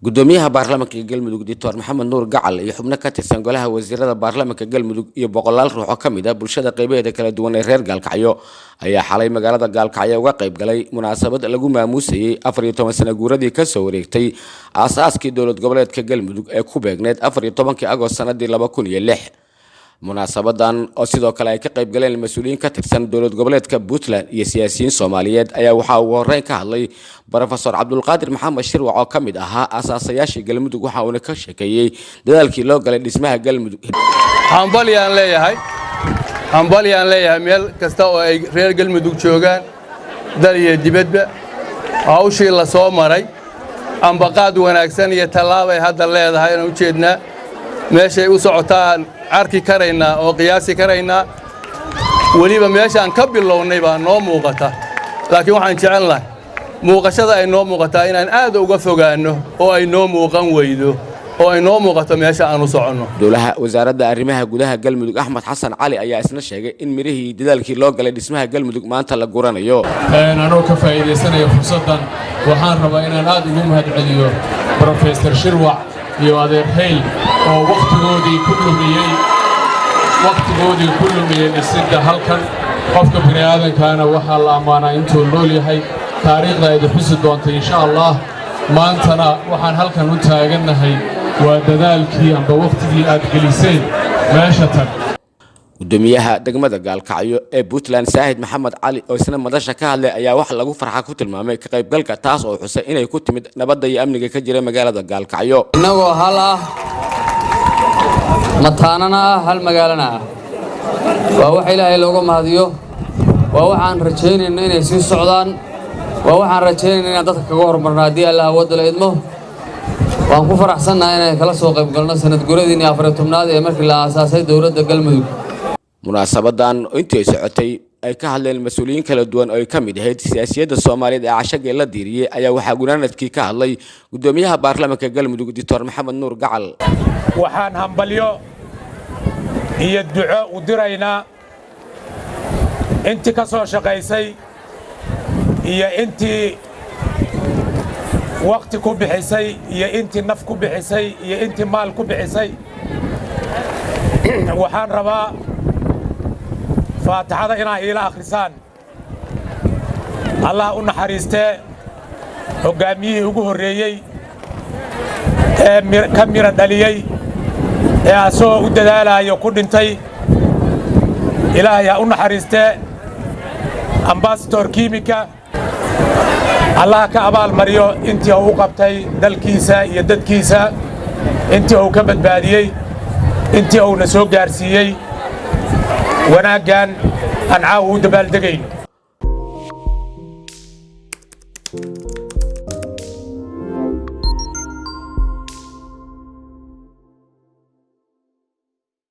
Gudoomiyaha baarlamaanka Galmudug, Doctor Maxamed Nuur Gacal, iyo xubno ka tirsan golaha wasiirada baarlamaanka Galmudug iyo boqolaal ruux oo ka mid ah bulshada qeybaheeda kala duwan ee reer Gaalkacyo ayaa xalay magaalada Gaalkacyo uga qayb galay munaasabad lagu maamuusayey 14 sano guuradii kasoo wareegtay aasaaskii dowlad goboleedka Galmudug ee ku beegneed 14-kii Agost sanadii 2006. Munaasabadan oo sidoo kale ay ka qayb galeen mas-uuliyiin ka tirsan dowlad goboleedka Puntland iyo siyaasiyiin Soomaaliyeed ayaa waxaa ugu horreyn ka hadlay Brofesor Cabdulqaadir Maxamed Shirwac oo ka mid ahaa asaasayaashii Galmudug. Waxa uuna ka sheekeeyey dadaalkii loo galay dhismaha Galmudug. Hambalyaan leeyahay, hambalyaan leeyahay meel kasta oo ay reer Galmudug joogaan, dal iyo dibadba. Hawshii la soo maray ambaqaad wanaagsan iyo tallaabay hadda leedahay inaan u jeednaa. Meeshay u socotaan arki karaynaa oo qiyaasi karaynaa. Weliba meeshaan ka bilownay baa noo muuqata, laakiin waxaan jecel lahay muuqashada ay noo muuqataa inaan aad uga fogaanno oo ay noo muuqan weydo oo ay noo muuqato meesha aan u soconno. Dowlaha wasaaradda arrimaha gudaha Galmudug, Axmed Xasan Cali, ayaa isna sheegay in mirihii dadaalkii loo galay dhismaha Galmudug maanta la guranayo. Anoo ka faa'iidaysanaya fursaddan, waxaan rabaa inaan aad ugu mahadceliyo Brofesor Shirwac iyo adeer Hayl oo wakhtigoodii ku lumiyey dhisidda halkan. Qofka bini aadankaana waxaa la ammaanaa intuu nool yahay. Taariikhda idin xusi doonta, insha Allah. Maantana waxaan halkan u taagannahay waa dadaalkii amba wakhtigii aad geliseen meesha tan. Gudoomiyaha degmada Gaalkacyo ee Puntland, Saahid Maxamed Cali, oo isna madasha ka hadlay ayaa wax lagu farxa ku tilmaamay ka qaybgalka taas oo xusay inay ku timid nabadda iyo amniga ka jira magaalada Gaalkacyo. Innagoo hal ah, mataanana ah, hal magaalana ah, waa wax Ilaahay looga mahadiyo. Waa waxaan rajaynayno inay sii socdaan. Waa waxaan rajaynayna inaan dadka kaga horumarno haddii Allah awoodda la idmo. Waan ku faraxsannahay inaan kala soo qayb galno sanad guradiinii 14aad ee markii la aasaasay dowladda Galmudug. Munaasabadan intii ay socotay ay ka hadleen mas-uuliyiin kala duwan oo ay ka mid ahayd siyaasiyadda Soomaaliyeed ee cashagee la diiriyey ayaa waxaa gunaanadkii ka hadlay gudoomiyaha baarlamaanka Galmudug, Doctor Maxamed Nuur Gacal. Waxaan hambalyo iyo duco u diraynaa intii ka soo shaqaysay iyo intii wakhti ku bixisay iyo intii naf ku bixisay iyo intii maal ku bixisay. Waxaan rabaa faatixada inaa iila akhrisaan. Allah u naxariistee hoggaamiyihii ugu horreeyey ee ka mira dhaliyey ee asagoo u dadaalaayo ku dhintay, Ilaahay ha u naxariistee, Ambasador Kiimika. Allah ka abaalmariyo intii uu u qabtay dalkiisa iyo dadkiisa, intii uu ka badbaadiyey, intii uuna soo gaarsiiyey wanaaggan aan caawa u dabaaldegayno.